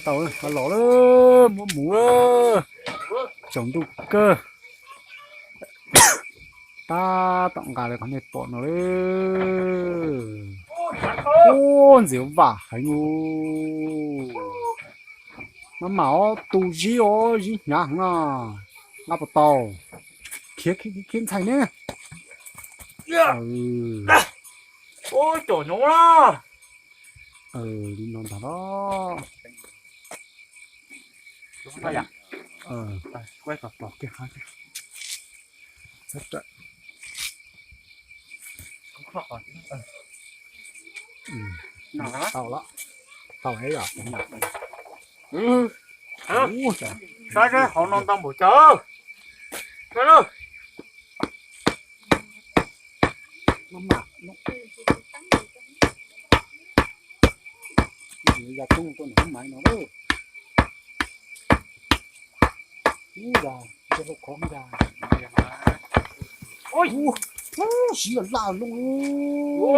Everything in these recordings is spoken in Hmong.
Los lawm, muab mus lawm. Tsaus ntuj kawg. Tab tom nqa li qhov nej pom no li. Ub, ntxim vam heev ub. Maj mam os, tu zib os, zib hnyav heev na. Nqa puas tau? Khiav, khiav ntxhais ne. Ub, caum nyob na. Li no ntag los. Tau lawm, tau lawm yom. Saib seb hauv no ntau npaum cas. Saib lawm. Maj mam, ya coob tuaj nws maiv no lawm. Ub, ya, ntsej hlau khov ya. Ub, siv laj laj loo.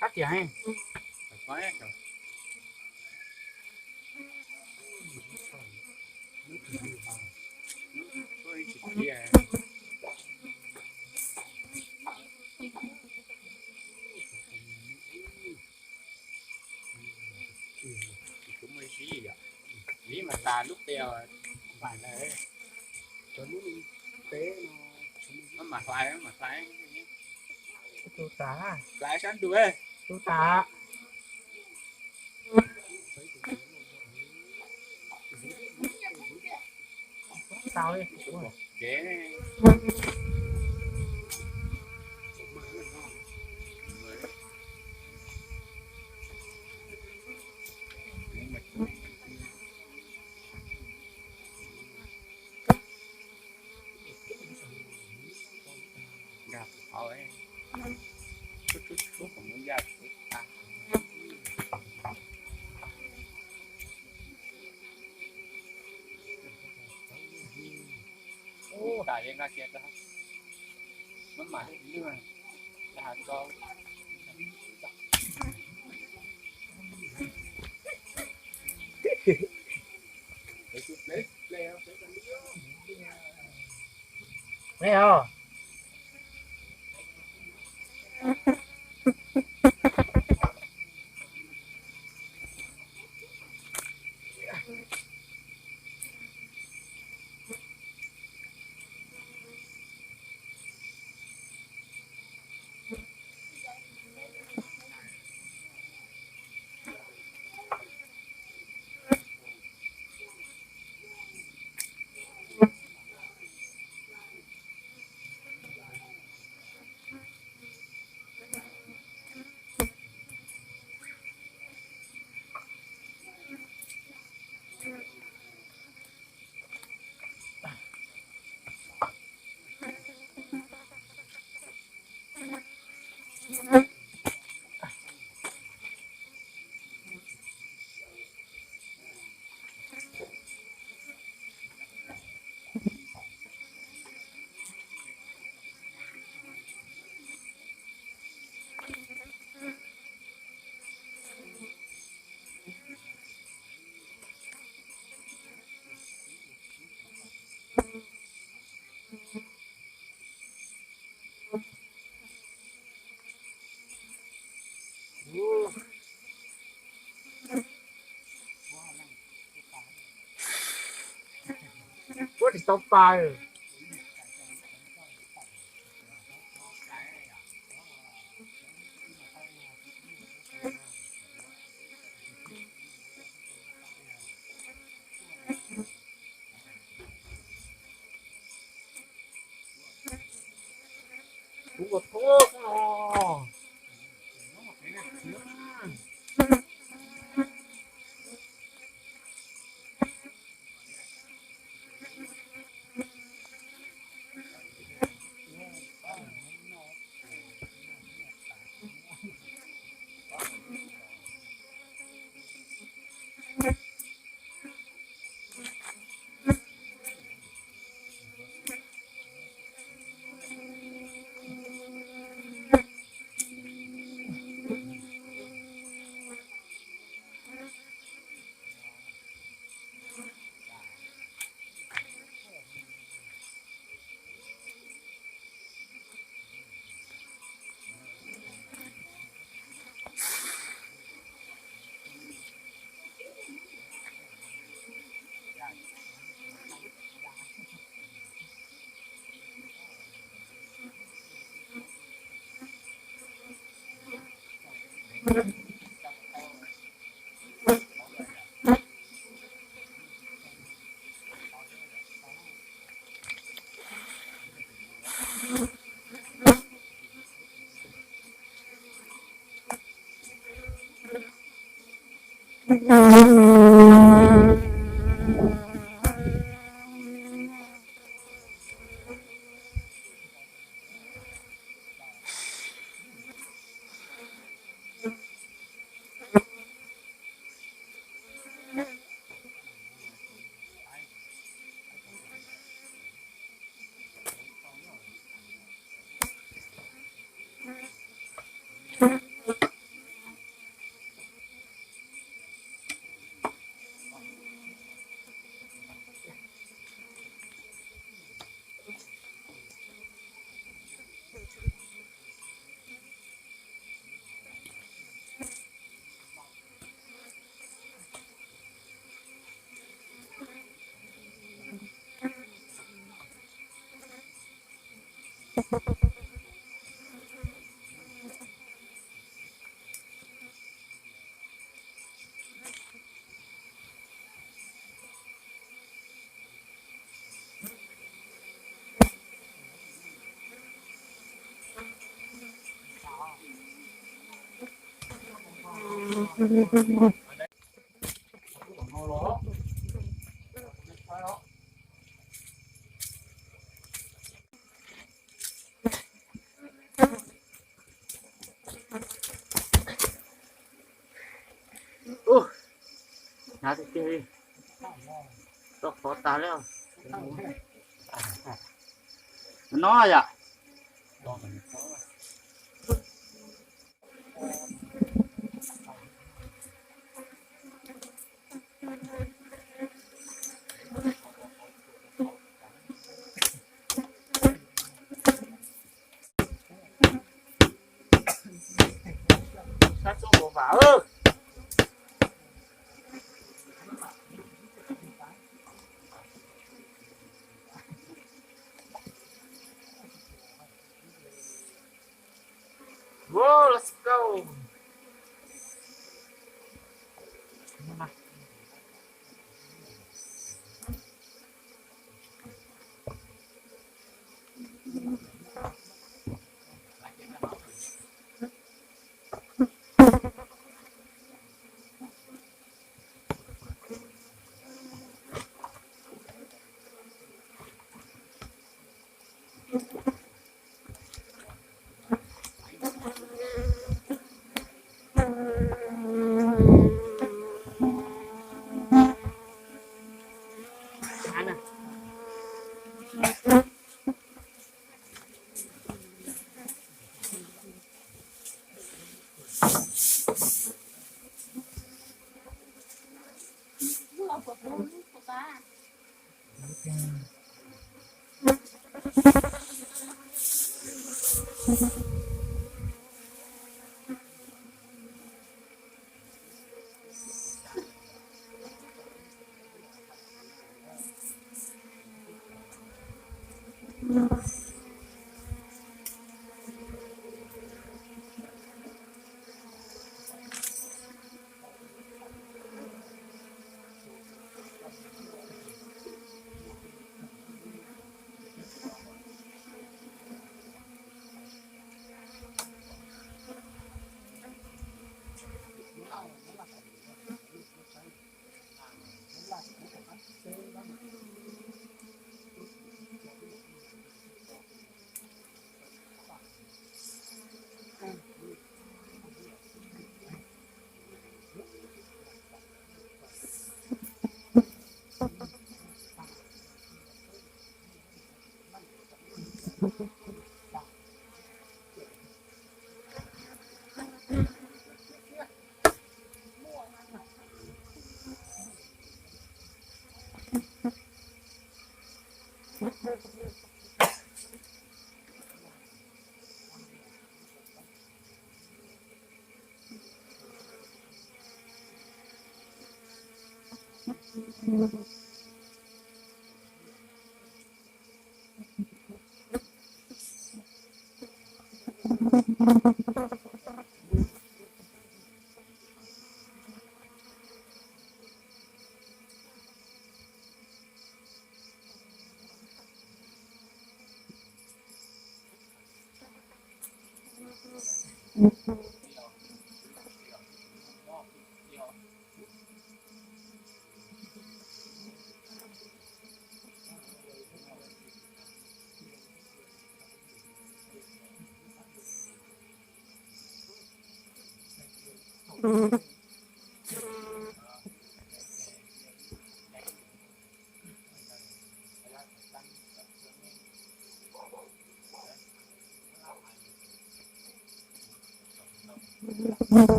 Qab tias heev. Kuv muaj ib zib yom, zib mas tas lub pes os, npaim lawm. Cov lub peb no, no mam hlais, mam hlais. Tus tas, hlais sab ntug, tus tas. Tau li. Kev. Nkag qhov, tsub tsub tsub kom muab yaj tsub tag. Ub, tas yeej nkag kiag tag. Maj mam lwj, has tso. Neb os. Puab tsis tau pas. Kuv ua thuab no. Ub, hnyav tiag tiag li, tau qhov tas li no yom. Sab sub npaum vam. Wow, let's go.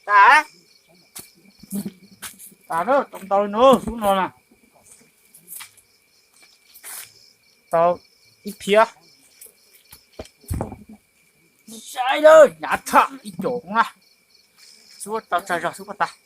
Tas, tas na, tau ntau li no, lub no na. Tau ib phiab. Saib lawm, hnyav tshaj ib co na. Xub tau tsawg zog xub puas tas.